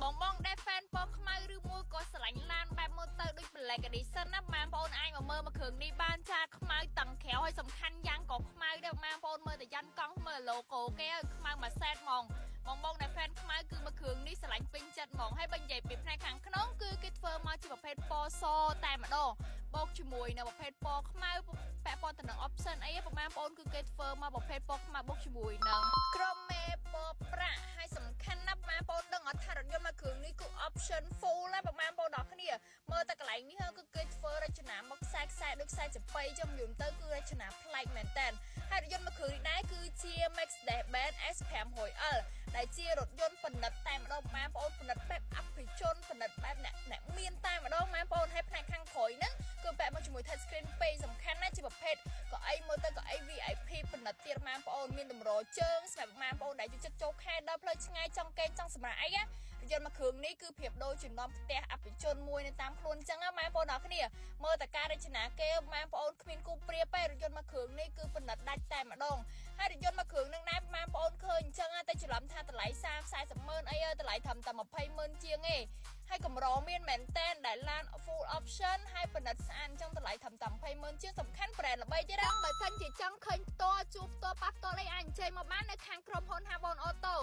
បងបងដែល fan ពណ៌ខ្មៅឬមួយក៏ស្រឡាញ់ឡានបែបមើលទៅដូច Black Edition ណាបងប្អូនអាចមកមើលមកគ្រឿងនេះបានចាខ្មៅតាំងក្រៅហើយសំខាន់យ៉ាងក៏ខ្មៅដែរបងប្អូនមើលតែយ៉ាន់កង់មើល logo គេឲ្យខ្មៅមួយសែតហ្មងបងបងដែល fan ខ្មៅគឺមកគ្រឿងនេះស្រឡាញ់ពេញចិត្តហ្មងហើយបើនិយាយពីផ្នែកខាងក្នុងគឺគេធ្វើមកជាប្រភេទពណ៌សតែម្ដងបូកជាមួយនៅប្រភេទពណ៌ខ្មៅពាក់ព័ន្ធទៅនឹង option អីប្រហែលបងប្អូនគឺគេធ្វើមកប្រភេទពណ៌ខ្មៅបូកជាមួយនឹងក្រុមមេពណ៌ប្រាក់ហើយសំខាន់ណាស់បងប្អូនដឹងអត់ថារថយន្តមកគ្រឿងនេះគឺ option full ណាបងប្អូនដល់គ្នាមើលតែកន្លែងនេះគឺគេធ្វើរចនាមកខ្សែខ្សែដូចខ្សែចាប៉ីចឹងយំទៅគឺរចនាប្លែកមែនតើហើយរថយន្តមួយគ្រឿងនេះដែរគឺជា Mercedes-Benz S500L ដែលជារថយន្តផលិតតែម្ដងបងប្អូនផលិតបែបអភិជនផលិតបែបអ្នកអ្នកមានតែម្ដងបងប្អូនហើយផ្នែកខាងក្រោយហ្នឹងគឺពាក់មកជាមួយ touch screen ពេកសំខាន់ណាស់ជាប្រភេទកៅអីមើលទៅកៅអី VIP ផលិតទៀតបងប្អូនមានតម្រជើងសម្រាប់បងប្អូនដែលចូលចិត្តចូលខែដល់ផ្លូវឆ្ងាយចង់កេងចង់សម្រាប់អីណារថយន្តមួយគ្រឿងនេះគឺប្រៀបដូចជានាំផ្ទះអភិជនមួយនៅតាមខ្លួនអញ្ចឹងណាបងប្អូនដល់គ្នាមើលតែការរចនាគេបងប្អូនគ្មានគូប្រៀបទេរថយន្តមួយគ្រឿងនេះគឺផលិតដាច់តែម្ដងហើយរថយន្តមួយគ្រឿងនឹងដែរបងប្អូនឃើញអញ្ចឹងតែច្រឡំថាតម្លៃ30 40ម៉ឺនអីតម្លៃត្រឹមតែ20ម៉ឺនជាងឯងហើយកម្រមានមែនតែនដែលឡាន full option ហើយផលិតស្អាតអញ្ចឹងតម្លៃត្រឹមតែ20ម៉ឺនជាងសំខាន់ brand ល្បីទៀតណាបើសិនជាចង់ឃើញផ្ទាល់ជួបផ្ទាល់ប៉ះផ្ទាល់អីអាចអញ្ជើញមកបាននៅខាងក្រុមហ៊ុន Havon Auto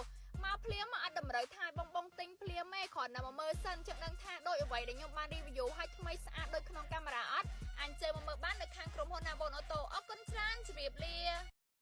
មកភ្លាមមកអត់តម្រូវថាបងបងទិញភ្លាមទេគ្រាន់តែមកមើលសិនចឹងដឹងថាដូចអ្វីដែលខ្ញុំបាន review ឲ្យថ្មីស្អាតដូចក្នុងកាមេរ៉ាអត់អាចអញ្ជើញមកមើលបាននៅខាងក្រុមហ៊ុន Havon Auto អរគុណច្រើនជម្រាបលា។